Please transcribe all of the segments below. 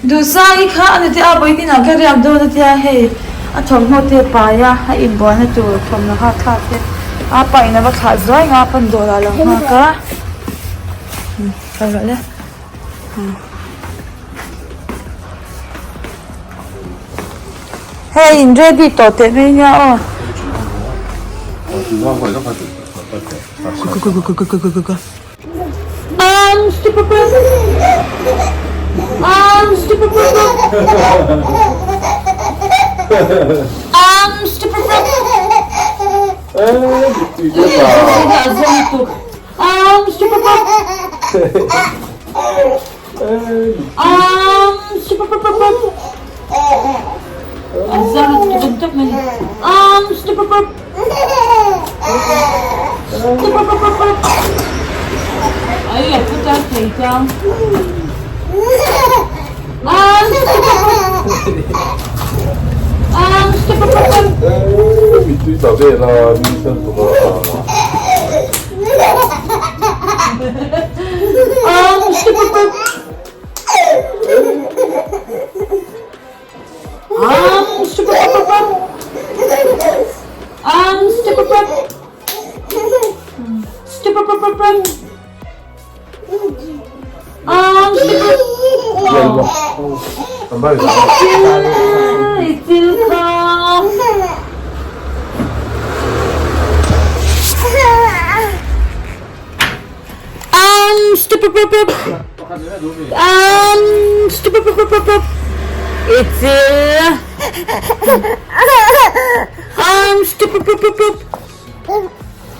Duhsai kha a nute a vawiin ah ka riak dawn a tia hei a thawmhnaw te a pai a, a inbualna tur thawmhnaw hak thlak te a pa in a va thlah zuai nga a pan dawrah a lo nghak a kal rawh le. Hei in ready tawh teh mai nia aw.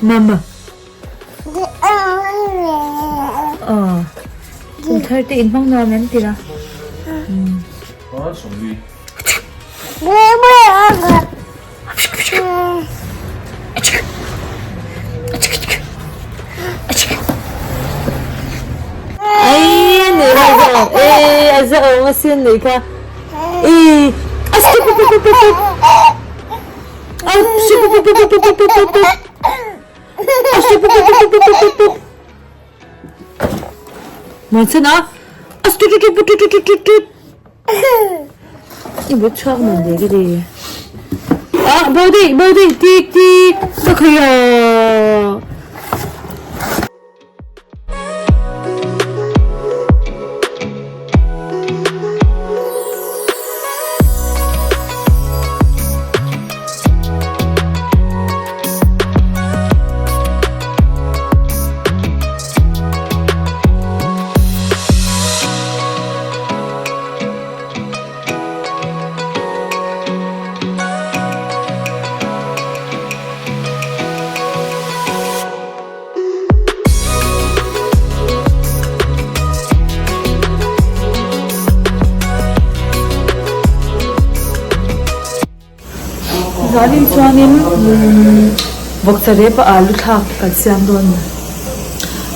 Mama. Ờ. Kum thar te in hmang nuam em tira. Ai nei ho zo e a za awm asin nei kha e a step up up up up a step up up up up up up a step up up up up up up Muan a a step up up up up up up I mut chhuak man ve ka ti ah bo daih bo daih tik tik ka khawi ah. Zanin chuanin vawkcha rep a alu thlak kan siam dawn a ni.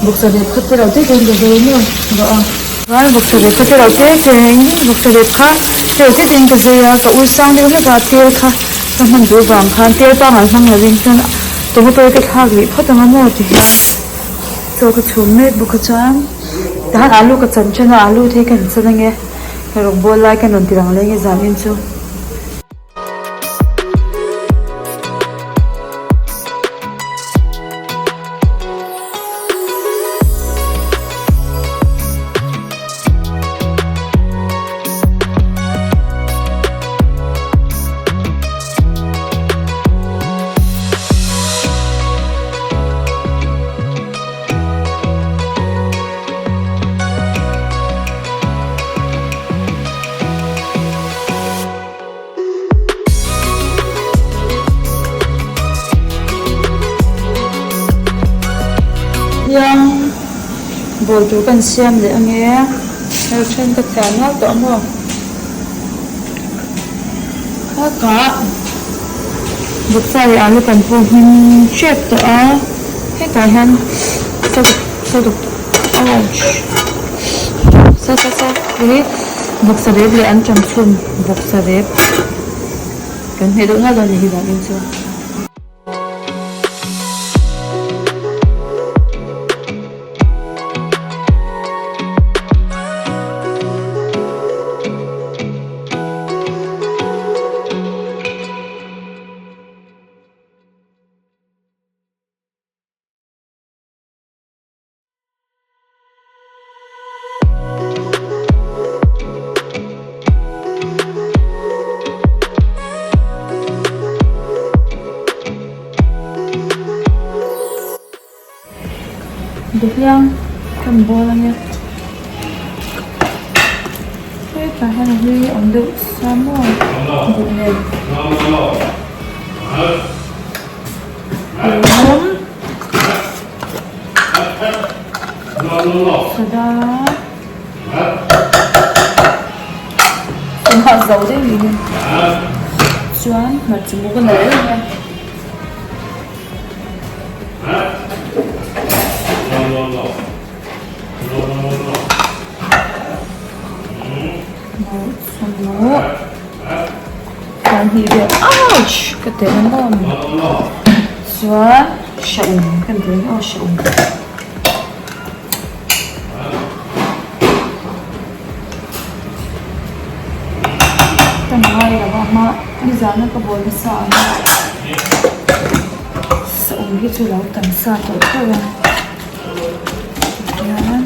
Vawkcha rep kha te lo te te in ka zai maw rawh a. Chuan vawkcha rep kha te lo te te in vawkcha rep kha te lo te te in ka zai a ka ur sang deuh hlek a tel kha ka hman duh vang khan tel pangngai hmang lovin chuan tomato te thlak rih phawt ang a maw ti hian chaw ka chhum mek bawk a chuan tahan alu ka chan then a alu te hi ka han chan ange ka rawngbawl lai ka rawn ti lang leng e zanin chu. Hiang bawl tur kan siam leh ange hei then ka thian nual tawh a maw bakah bawkcha leh alu kan pawh hmin tep tawh a hetah hian ouch sa sa sa hi vawksa rep leh an ṭam chhun vawksa rep kan hmeh deuh nalh a ni hi zanin chu. bawl ange hetah hian a hlui awm deuh sa maw buh nen lawm soda sangha zo daih niin chuan hmarcha muk a nei reng a. Ouch! Ka telh a maw chuan hreawm kan ti ang aw hreawm. Ka ngai lo a hma nizana ka bawl nasa ang a saum hi chu lo tam sa tawh tho a tihian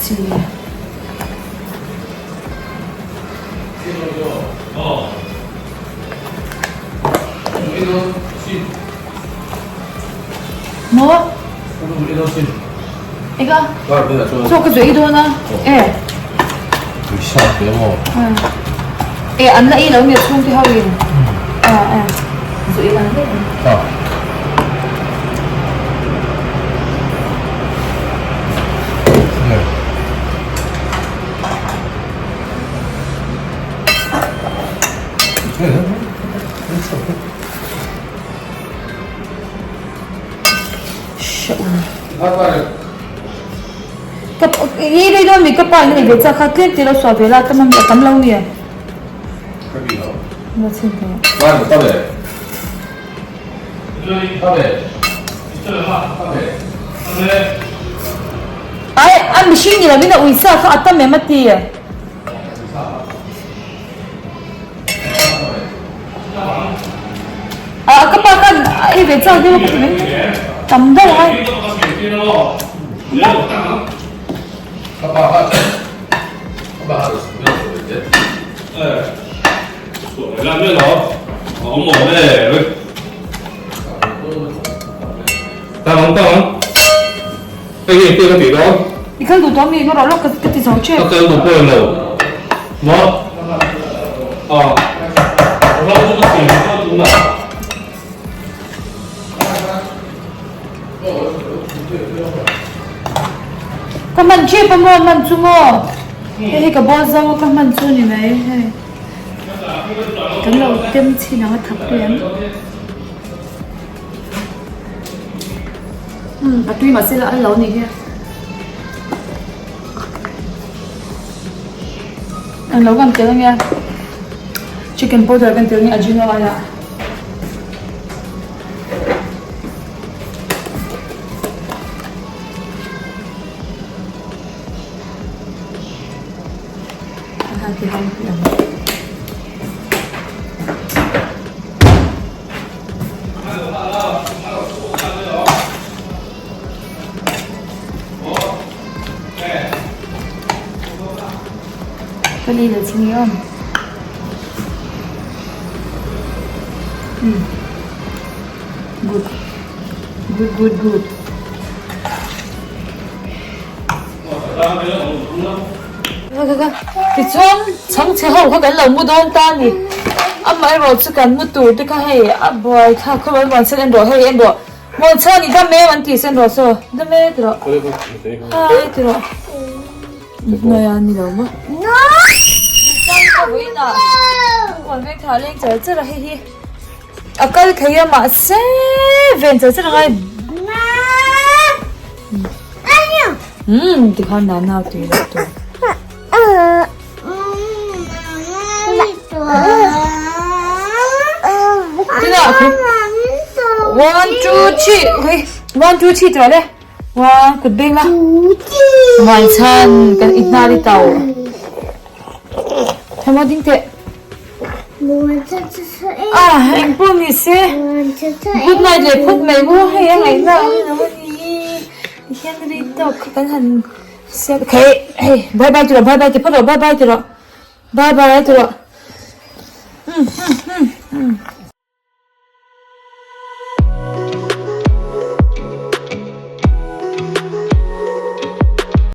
chi. Maw? Eka? Chaw ka zuih dawn a. E. E an la ei lo nge chhungte ho in. A e. Zuih lang hle. I rei dawn mi ka pa in a ei ve chak kha tlem te lo suah ve la tam a tam lo nge. Ai a mihring ni lovin a uisa kha a tam em a ti. A ka pa khan a ei ve chak deuh a ka ti mai tam deuh a ngai. I kal duh tawh mi ka rawh lawk ka ti zo che. Ka kal duh pawh lo maw a rawng chu ka siam tawh tunah. Ka hman chep a maw hman chu maw hei hi ka bawl zo a ka hman chu ni mai hei kan lo tem chhin ang a thak tui em umm a tui mahse la a lo ni hi an lo kan tel ange chicken powder kan tel ange ajino aiah. Ka ni leh chini awm. Hmm. Good. Good, good, good. Tichuan chhangchhe ho kha kan lo mu dawn ta a ni. Amaherawh chu kan mu tur te kha hei a buai thlak khawp mai muan sen en rawh hei en rawh muan chhan i dam em an ti sen rawh saw dam e ti rawh hai ti rawh hnuai a ni lo maw Muan veng thla leng char char a hei hi a kal thei a mahse ven char char a ngai Umm tikhan nana tui loh tur. One two three okay one two three tih le one kut beng la muan chhan kan i hnar i tau hemo ding teh ah eng pawh ni se good night leh phawt mai maw hei a ngaihna a awm lo a ni tihian rei tawk kha kan han siam hei hei bye bye ti rawh bye bye ti phawt rawh bye bye ti rawh bye bye ti rawh.